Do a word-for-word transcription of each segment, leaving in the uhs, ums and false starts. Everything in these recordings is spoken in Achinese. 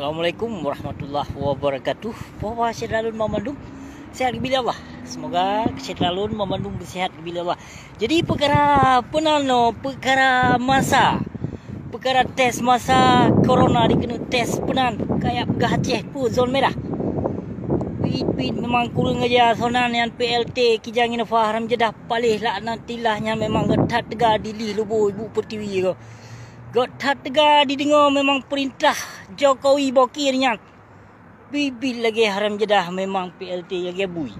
Assalamualaikum warahmatullahi wabarakatuh. Puah-puah syedara lôn banmandum, sehat geubri lé Allah. Semoga syedara lôn banmandum seuhat geubri lé Allah. Jadi peukara peunan nyoe, peukara masa, peukara tes masa corona dikeuneuk tes peunan, kajak peugah Aceh peue zon merah. Pit-pit memang kureueng aja sonan nyan P L T Kijang Innova haram jadah paléh laknatillah nyan memang göt that teuga dilih lubô ibu pertiwi ko. Göt that teuga dideungoe memang peurintah Jokowi bokir nyan. Bit-bit lagèe haram jadah memang P L T lagèe bui.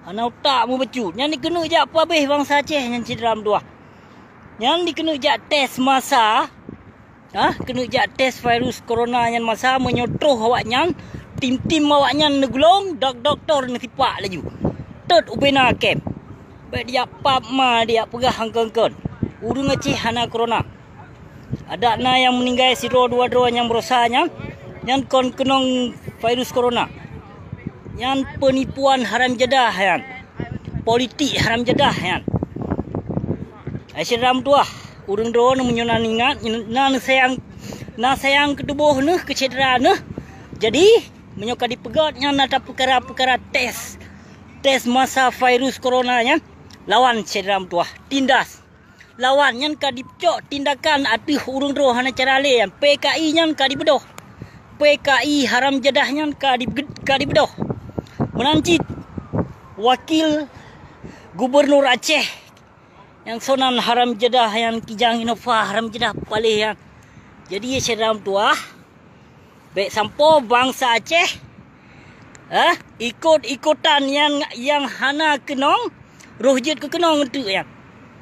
Hana utak meubacut. Nyan dikeuneuk jak pabéh bansa Aceh nyan syedara meutuah. Nyan dikeuneuk jak tes masa. Ha, keuneuk jak tes virus corona nyan masa meunyoe troh awaknyan, tim-tim awaknyan neugulong, dok-doktor neusipak laju. Tot ubena kem. Bèk dijak pap ma dijak peugah angkon-angkon. Ureueng Aceh hana corona. Adak na nyang meuninggai sidroe dua droe nyang barosa nyan, nyan kon keunong virus corona. Nyan peunipuan haram jadah nyan. Politik haram jadah nyan. Hai syedara meutuah, ureueng droeneuh meunyoe na ingat, na neusayang, na sayang keu tuboh neuh, keu syedara neuh. Jadi, meunyoe ka dipeugöt nyan na peukara-peukara tes, tes masa virus corona nyan, lawan syedara meutuah, tindas. Lawan nyan ka dicok tindakan ateueh ureueng droe hana cara lé nyan. P K I nyan ka dibeudôh. P K I haram jadah nyan ka di-, ka dibeudôh. Meunan cit wakil gubernur Aceh nyang sonan haram jadah nyan Kijang Innova haram jadah paléh nyan. Jadi syedara meutuah, bèk sampoe bansa Aceh, eh, ikot-ikotan nyang, nyang hana keunong, roh jeuet keu keunong eunteuk nyan.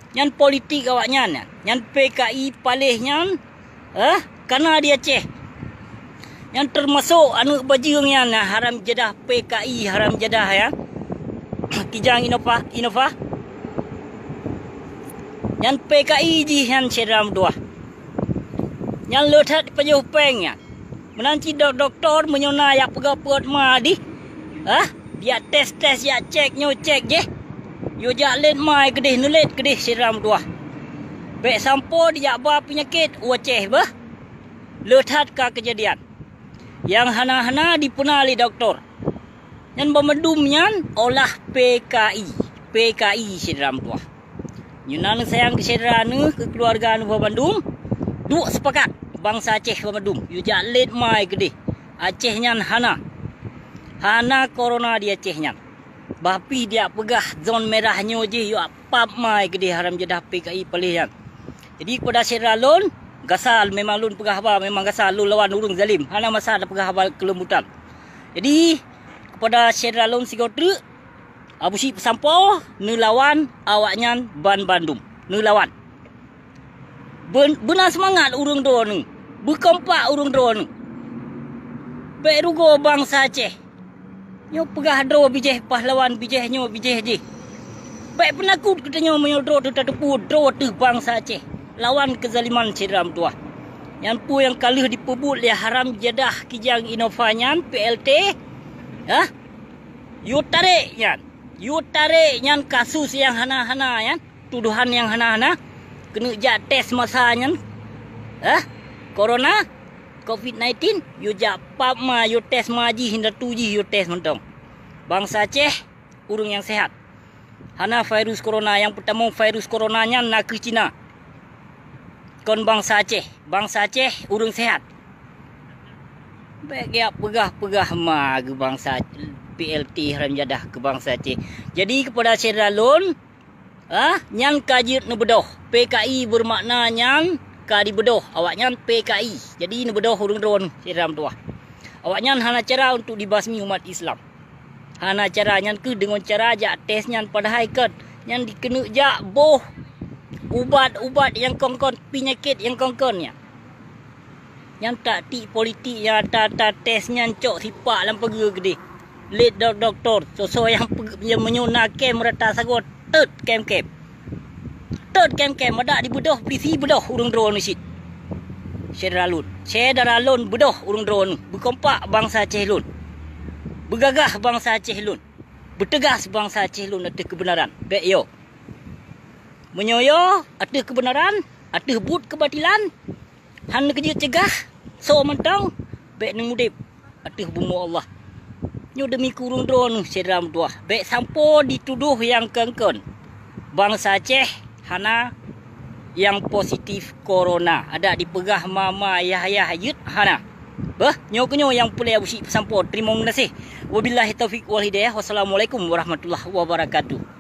Nyan politik awaknyan nyan. Nyan P K I paléh nyan, eh, kana di Aceh. Nyan teumasok aneuk bajeueng nyan, haram jadah P K I, haram jadah nyan. Kijang Innova, Innova. Nyan P K I jih nyan syedara meutuah. Nyan le that pajoh péng nyan. Meunan cit dok-, doktor meunyoe na jak peugah peuet ma dih, hah? Jak tes-tes, jak cek nyoe cek jih. Yue jak lét ma keudeh, neulét keudeh syedara meutuah. Bèk sampoe dijak ba peunyakét u Aceh beuh. Le that ka keujadian. Nyang hana-hana dipeuna lé doktor. Nyan banmandum nyan olah P K I, P K I syedara meutuah. Nyoe na neusayang keu syedara neuh, keu keuluwarga neuh banmandum, duek seupakat bansa Aceh banmandum. Yue jak lét ma keudeh. Aceh nyan hana. Hana corona di Aceh nyan. Bah pih dijak peugah zon merah nyoe jih yue pap ma keudeh haram jadah P K I paléh nyan. Jadi keupada syedara lôn, gasa memang lôn peugah haba, memang gasa lôn lawan ureueng zalim. Hana masa tapeugah haba keulembutan. Jadi keupada syedara lôn sigoe treuk, Abusyik peusampoe neulawan awaknyan banmandum. Neulawan. Beun-, beuna seumangat ureueng droeneuh. Beukompak ureueng droeneuh. Bèk rugoe bansa Aceh. Nyoe peugah droe bijéh pahlawan, bijéh nyoe bijéh jih. Bèk peunakot geutanyoe meunyoe droe teuh tateupeue droe teuh bansa Aceh. Lawan keuzaliman syedara meutuah. Nyan peue nyang ka lheueh dipeubuet lé haram jadah Kijang Innova nyan, P L T. Hah? Yue tarek nyan. Yue tarek nyan kasus nyang hana-hana nyan, tudohan nyang hana-hana. Keuneuk jak tes masa nyan. Hah? Corona, covid nineteen, yue jak pap ma, yue tes ma jih, indatu jih yue tes mantong. Bansa Aceh, ureueng nyang seuhat. Hana virus corona, nyang peutamong virus corona nyan nakeuh Cina. Kon bansa Aceh, bansa Aceh ureueng seuhat. Bèk geujak peugah-peugah ma keu bansa P L T haram jadah keu bansa Aceh. Jadi keupada syedara lôn, ah, nyan ka jeuet neubeudôh. P K I beumakna nyan ka dibeudôh. Awaknyan P K I. Jadi neubeudôh ureueng droeneuh syedara meutuah. Awaknyan hana cara untuk dibasmi umat Islam. Hana cara, nyan kheueh deungon cara jak tes nyan, padahai kon nyan dikeuneuk jak boh ubat-ubat nyang kon-kon, peunyakét nyang kon-kon nyan. Nyan taktik politik nyang ata-ata tes nyan cok sipak lam pageue keudeh. Lé dok-, doktor, soe-soe nyang peuge-, nyang meunyoe na kem rata sagoe, teut kem-kem. Teut kem-kem, madak dibeudôh polisi, beudôh ureueng droeneuh cit. Syedara lôn, syedara lôn beudôh ureueng droeneuh, beukompak bansa Aceh lôn. Beugagah bansa Aceh lôn. Beuteugas bansa Aceh lôn ateueh keubeunaran. Bèk yo. Meunyoe yo ateueh keubeunaran, ateueh buet keubatilan, hana keujeuet cegah, soe mantong, bèk neumudép. ateueh bumoe Allah. Nyoe demi kureueng droeneuh syedara meutuwah, bék sampoe jitudôh nyang kon-kon. Bansa Aceh hana nyang positif corona. Adak jipeugah ma-ma, yah-yah jeuet hana. Beuh, nyoe keunyoe nyang peureulée Abusyik peusampoe. Teurimong geunaséh. Wabillahi taufiq wal hidayah. Wassalamualaikum warahmatullahi wabarakatuh.